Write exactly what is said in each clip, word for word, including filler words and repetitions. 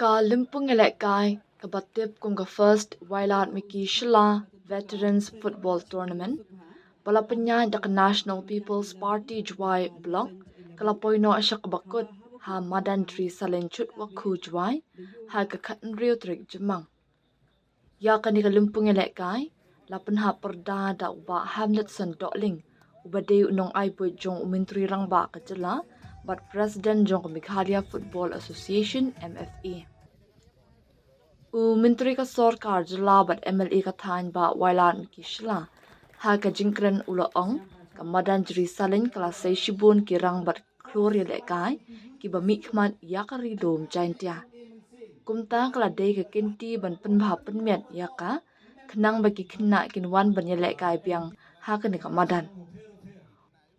Ka lympung ïalehkai kaba tip kum ka First Wailadmiki Shylla Veterans Football Tournament, ba la pynïaid da ka National People's Party Jowai Bloc, ka la poi noh sha kaba kut ha madan Jri Saleng Chutwakhu Jowai ha ka khathynriew tarik Jymmang. Ïa kane ka lympung ïalehkai la pynhap pyrda da u Bah Hamletson Dohling, uba dei u nongai buit jong u Myntri Rangbah ka jylla bad President jong ka Meghalaya Football Association, M F A. U Myntri ka sorkar jylla bad M L A ka thaiñ, Bah Wailadmiki Shylla, ha ka jingkren u la ong, ka madan Jri Saleng ka la sei shibun ki rang bad khlur ïalehkai kiba mihkhmat ïa ka Ri Lum Jaiñtia. Kumta ka la dei ka kynti ban pynbha pynmiat ïa ka, khnang ba ki khynnah kin wan ban ïalehkai biang ha kane ka madan.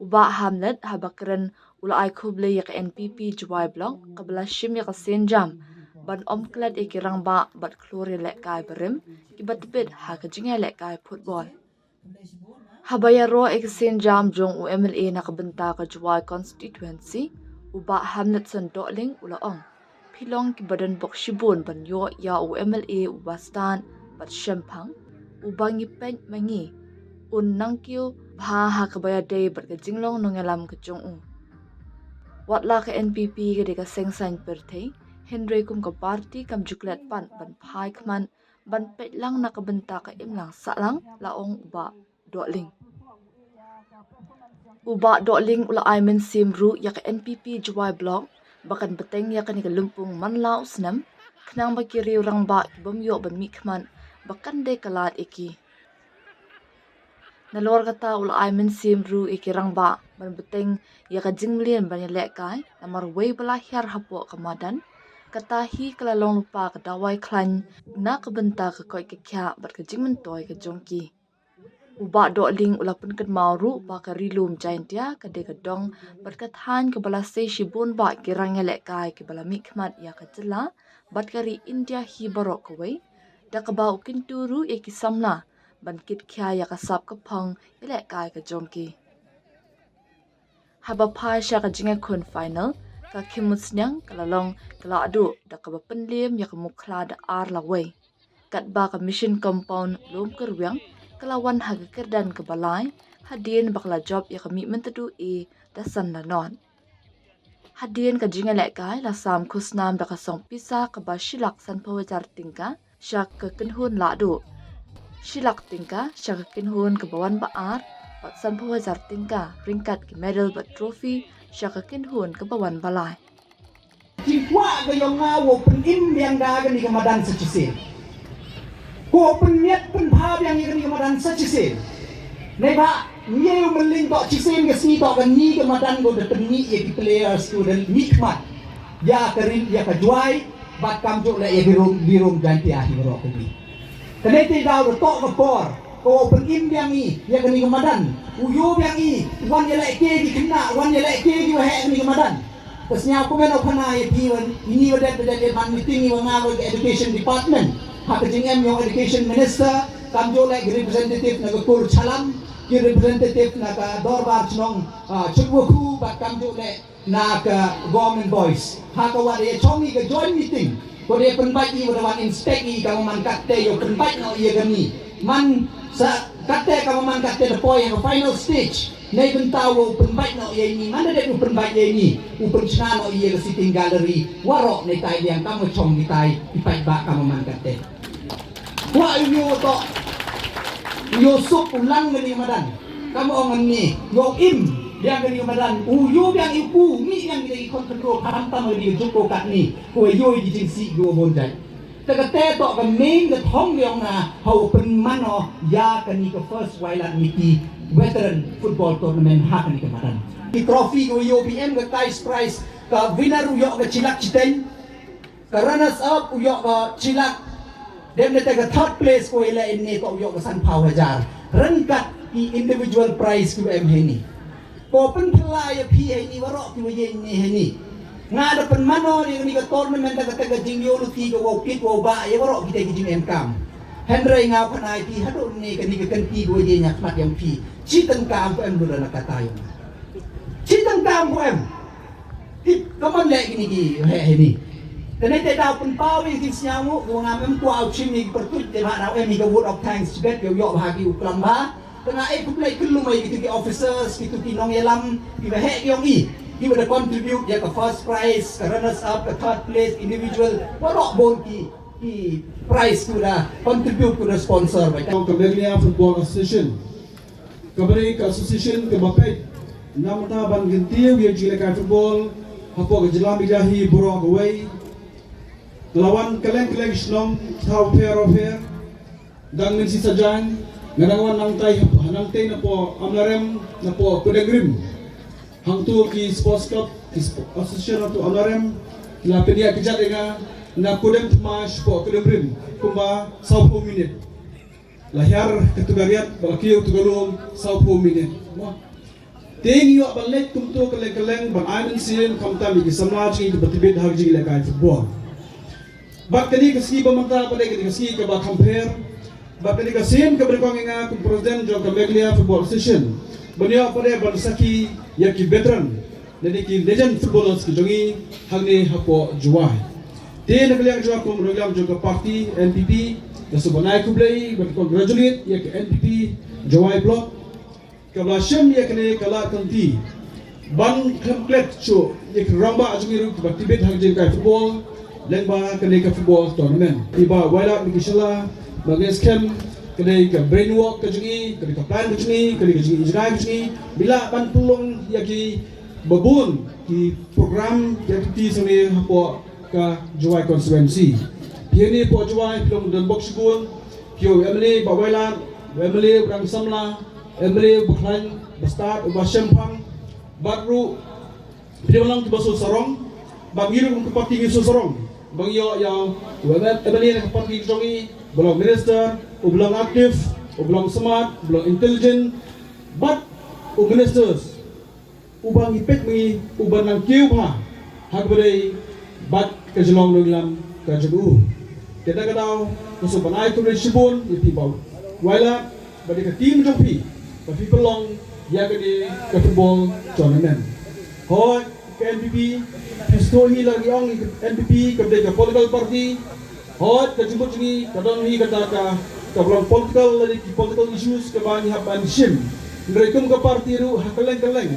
U Bah Hamlet haba kren u la ai khublei ïa ka N P P Jowai Bloc kaba la shim ïa ka sienjam ban ym klet ïa ki rangbah bad khlur ïalehkai barim kiba tbit ha ka jingïalehkai football. Haba ïaroh ïa ka sienjam jong u M L A na ka bynta ka Jowai constituency, u Bah Hamletson Dohling u la ong, phi long kiba don bok shibun ban ïoh ïa u M L A uba stad bad shemphang, uba ngi peit ma ngi un nangkiew bha ha kaba ïadei bad ka jinglong nongïalam ka jong u. Wat la ka N P P ka dei ka seng saiñ pyrthei, hynrei kum ka party kam ju klet pat ban phai khmat ban peit lang na ka bynta ka imlang sahlang, la ong u Bah Dohling. U Bah Dohling u la ai mynsiem ruh ïa ka N P P Jowai Bloc ba kan bteng ïa kane ka lympung man la u snem, khnang ba ki riew rangbah ki bym ïoh ban mihkhmat ba kan dei ka lad ïa ki. Nalor kata u la ai mynsiem ruh ïa ki rangbah ban bteng ïa ka jingmlien ban ïalehkai namar wei ba la hiar hapoh ka madan. Kata hi ka la long lypa ka dawai khlaiñ na ka bynta ka koit ka khiah bad ka jingmyntoi ka jong ki. U Bah Dohling u la pynkynmaw ruh ba ka Ri Lum Jaiñtia ka dei ka dong bad ka thaiñ kaba la sei shibun bah ki rang ïalehkai kiba la mihkhmat ïa ka jylla bad ka ri India hi baroh kawei, da kaba u kyntu ruh ïa ki samla ban kit khia ïa ka sap ka phong ïalehkai ka jong ki. Haba phai sha ka jingïakhun final, ka khim musniang ka la long ka lahduh da kaba pynliem ïa ka Mukhla da ar la wei. Katba ka Mission Compound Lum Kyrwiang ka la wan ha ka kyrdan kaba lai, hadien ba ka la jop ïa ka Mihmyntdu A da san la nod. Hadien ka jingïalehkai la sam khusnam da ka song pisa kaba shi lak sanphew hajar tyngka sha ka kynhun lahduh, shi lak tyngka sha ka kynhun kaba wan ba ar, bad sanphew hajar tyngka ryngkat ki medal bad trophy sha ka kynhun kaba wan ba lai. Jingkwah ka jong nga wow pynim biang da kani ka madan sa shisien. Ko pynmiat pynbha biang ïa kani ka madan sa shisien. Neibhah ngi ïohi mynlyn toh shisien ka sngi toh kani ka madan ko da pynmih ïa ki players ko da mihkhmat ïa ka ri, ïa ka Jowai bad kamjooh leh ïa ki Ri Lum, Ri Lum Jaiñtia hi baroh kawei. Kane te daw da toh ka por ko wow pynim biang ïa kani ka madan. U ïoh biang ïa wan ïalehkai ki khynnah, wan ïalehkai ki waheh kani ka madan. Ka sñiaw kumno u khana ïa phi wan ini wa dep dep man meeting ïa wa nga wa ka education department. Ha ka jingem ïa u education minister, kamjooh leh ki representative na ka kur Challam, ki representative na ka dorbar chnong, ah, Chutwakhu, bad kamjooh leh na ka government boys. Ha ka wa da ïa chong ïa ka joint meeting, ko da ïa pynbait ïa wa da wan inspect ïa ka wa man katte ïa pynbait noh ïa kani. Man sa katte ka wa man katte da poi ïa ka final stage. Neibynta wow pynbait noh ïa ini, man da dep u pynbait ïa ini, u pynshna noh ïa ka sitting gallery, waroh neitai liang kam wa chong kitai, i paidbah kam wa man katte. Wa u ïoh toh, u ïoh suk u lang kani ka madan. Kam wa ong ngi, u ïoh im biang kani ka madan, u ïoh biang i u, ngi biang kita i khon khynroo, khamtam kani ka juk ko katni, ko ïoh i ki jingsih ko bun jait. Te kata toh ka main ka thong jong nga, ha u pynmano ïa kani ka First Wailadmiki Veteran Football Tournament ha kani ka madan. Ki trophy ko ïoh P M ka cash prize, ka winner u ïoh ka shi lak shiteng, ka runners up u ïoh ka shi lak, dep ne te ka third place ko ïaleh ine toh u ïoh ka sanphew hajar. Ryngkat ki individual prize ki em heini. Ko pynphylla ïa phi heini waroh ki wa ïeng ne heini. Nga da pynmano ïa kani ka tournament da kata ka jingïoh luti ka wow kit wow bah ïa waroh kita ki jingem kam. Hynrei nga u khana ïa phi haduh ne kani ka kynti ka wa ïeng ha khmat ïa phi. Shi tyngka kam ko em lu da na kata ïa nga. Shi tyngka kam ko em. Tip ka man leh kini ki heh heini. Te ngi te daw pynpaw ïa ki sngewnguh, u ngam em kwah u shim ïa ki pyrtuit, te bha daw em ïa ka vote of thanks shibit, ïoh ïoh bha ki u klam bha. Te nga ai khublei kylluid ïa kito ki officers, kito ki nongïalam, kiba heh ki ong i, kiba da contribute ïa ka first prize, ka runners up, ka third place, individual, baroh bun ki, ki prize kiba da contribute, kiba da sponsor. Bad ka Meghalaya Football Association, kaba dei ka association kaba peit na ka bynta ban kyntiew ïa ka jinglehkai football hapoh ka jylla Meghalaya hi baroh kawei. Ka la wan kylleng kylleng shnong, thaw pher pher. Dang mynta sa jan, nga dang wan nangtai, nangtai napoh Amlarem, napoh Kudengrim. Hangto ki sports club, ki sp-, association hangto Amlarem, ki la pynïaid kjat ïa nga, na Kudem Thma shapoh Kudengrim, kumba sawphew minit. La hiar kato ka riat, ba la kiew kato ka lum, sawphew minit. Mo. Te ngi ïoh ban leit kumto kylleng kylleng ban ai mynsiem khamtam ïa ki samla jong ngi kiba tbit ha ka jinglehkai football. Bad kane ka sngi ba mynta pat dei kane ka sngi kaba kham pher. Bad kane ka sien kaba nyngkong ïa nga kum president jong ka Meghalaya Football Association ban ïoh pat dei ban sakhi ïa ki veteran lane ki legend footballers ki jong ngi hangne hapoh Jowai. Te na ka liang jong nga kum u nongïalam jong ka party N P P, nga sngewbha ban ai khublei bad congratulate ïa ka N P P Jowai Block, kaba la shim ïa kane ka lad ka lynti ban khlem klet shuh ïa ki rangbah jong ngi ruh kiba tbit ha ka jingkai football lyngba kane ka football tournament. I Bah Wailadmiki Shylla, ba nga ngeit skhem ka dei ka brain work ka jong i, ka dei ka plan ka jong i, ka dei ka jingïaid jngai ka jong i, ba i lah ban pynlong ïa kiba bun ki program, ki activities hangne hapoh ka Jowai constituency. Phi hangne hapoh Jowai phi long donbok shibun, phi ïoh u M L A Bah Wailad, u M L A uba dang samla, M L A uba khlaiñ, uba stad, uba shemphang, bad ruh phi dei ban long kiba sngewsarong, bad ngi ruh kum ka party ngi sngewsarong ba ngi ïoh ïa u M L A na ka party jong ngi, uba long minister, uba long active, uba long smart, uba long intelligent, bad u ministers uba ngi peit ma ngi, uba nang kiew bha ha kaba dei bad ka jinglong nongïalam ka jong u. Te da ka daw nga sngewbha ban ai khublei shibun ïa phi Bah Wailad bad ïa ka team jong phi ba phi pynlong ïa kane ka football tournament. Hooid ka N P P, phi sngewthuh hi la ngi ong ïa ka N P P kaba dei ka political party. Hooid ka jingmut jong ngi ka don hi kata ka, kaba long political lane ki political issues kaba ngi hap ban shim. Hynrei kum ka party ruh ha kylleng kylleng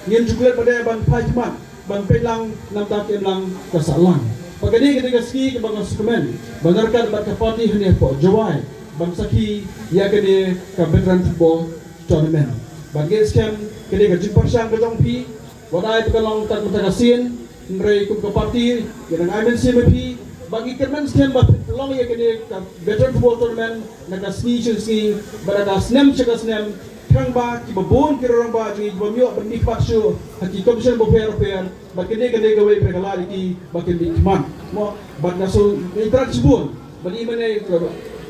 ngim ju klet ba dei ban phai khmat ban peit lang na ka bynta ka imlang ka sahlang. Bad kane ka dei ka sngi kaba nga sngewkmen ba nga ryngkat bad ka party hangne hapoh Jowai ban sakhi ïa kane ka veteran football tournament. Bad nga ngeit skhem kane ka jingpyrshang ka jong phi, wat ai ba ka long tang mynta ka sien, hynrei kum ka party ngi dang ai mynsiem ïa phi, bad ngi kyrmen skhem ba phin pynlong ïa kane ka veteran football tournament na ka sngi sha ka sngi, bad na ka snem sha ka snem, khnang ba kiba bun ki rangbah jong ngi kiba ym ïoh ban mihkhmat shuh ha ki competition bapher bapher, bad kane ka dei kawei pat ka lad ïa ki ba kin mihkhmat. Mo, bad nga sngewthuh shibun bad i mane ka,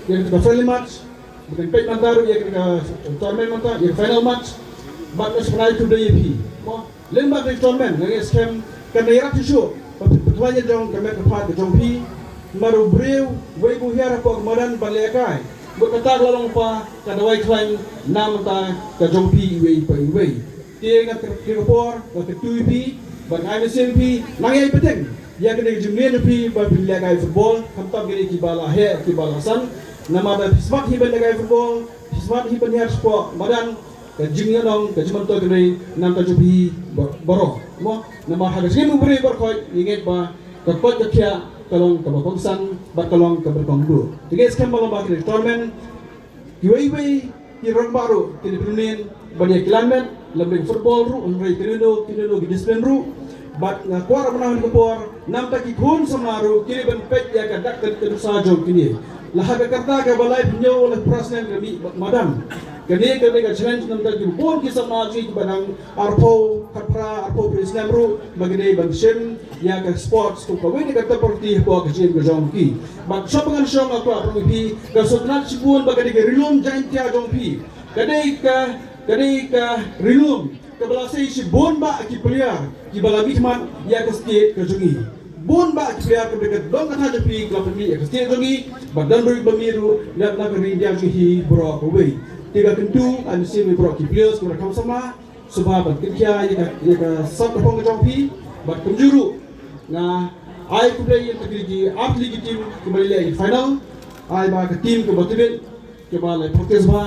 ïa ka friendly match, ba kan peit mynta ruh ïa ka tournament mynta, ïa ka final match. Bad nga sngewbha ban ai khublei ïa phi. Mo, lyngba ka tournament nga ngeit skhem kan ïarap shuh shuh ba phi pynlong ïa jong ka met ka phad ka jong phi. Namar u briew wei ba u hiar hapoh ka madan ban lehkai, mut kata ka la long pat ka dawai khlaiñ na ka bynta ka jong phi iwei pa iwei. Te nga kyrpad ka por, nga kyrpad ïa phi, ban ai mynsiem ïa phi, nang ïai bteng ïa kane ka jingmlien jong phi ba phin lehkai football, khamtam kine kiba la heh, kiba la san. Namar ba phi smat hi ban lehkai football, phi smat hi ban hiar shapoh madan, ka jingïalang, ka jingmyntoi ka dei na ka bynta jong phi ba-, baroh. Mo, namar ha ka jingim u briew baroh khoit, ngi ngeit ba ka koit ka khiah ka long kaba kongsan bad ka long kaba kongduh. Te ngi ngeit skhem ba lyngba kane ka tournament, kiwei kiwei ki rangbah ruh kin ïa pynmlien ban ïa ki lanmet, lymda football ruh, hynrei kino kino ki discipline ruh. Bad nga kwah ban ong ha kane ka por, na ka bynta ki khun samla ruh, kine ban peit ïa ka dak ka nuksa jong kine. La ha ka rta kaba laiphew hynñiew, laiphew phra snem ka mih madan. Kane ka dei ka challenge na ka bynta kiba bun ki samla jong ngi kiba dang arphew khatphra, arphew hynriew snem ruh, ba ki dei ban shim ïa ka sports kum kawei na ka top priority hapoh ka jingim ka jong ki. Bad shuwa ba ngan shong nga kwah ban ong ïa phi, nga sngewtynnat shibun ba ka dei ka Ri Lum Jaiñtia jong phi. Ka dei ka, ka dei ka Ri Lum kaba la sei shibun bah ki player kiba la mihkhmat ïa ka state ka jong ngi. Bun bah ki player kiba dei ka dong ka thaiñ jong phi ki la pynmih ïa ka state jong ngi, bad don ruh ba mih ruh na, na ka Ri India jong ngi baroh kawei. Te nga kyntu, ai mynsiem ïa baroh ki players kiba la kham samla, sngewbha ban kynkhia ïa ka, ïa ka sap ka phong ka jong phi, bad kumjuh ruh nga Ai khublei ïa kita ki artylli ki team kiba la leh ïa final. Ai ba ka team kaba tbit, kaba la practice bha,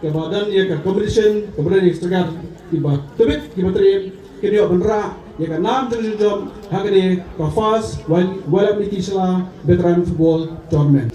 kaba don ïa ka combination, kaba don ïa ka style kiba tbit, kiba triem, kin ïoh ban rah ïa ka nam jong jong jong ha kane ka first Wai-, Wailapmiki Shylla Veteran Football Tournament.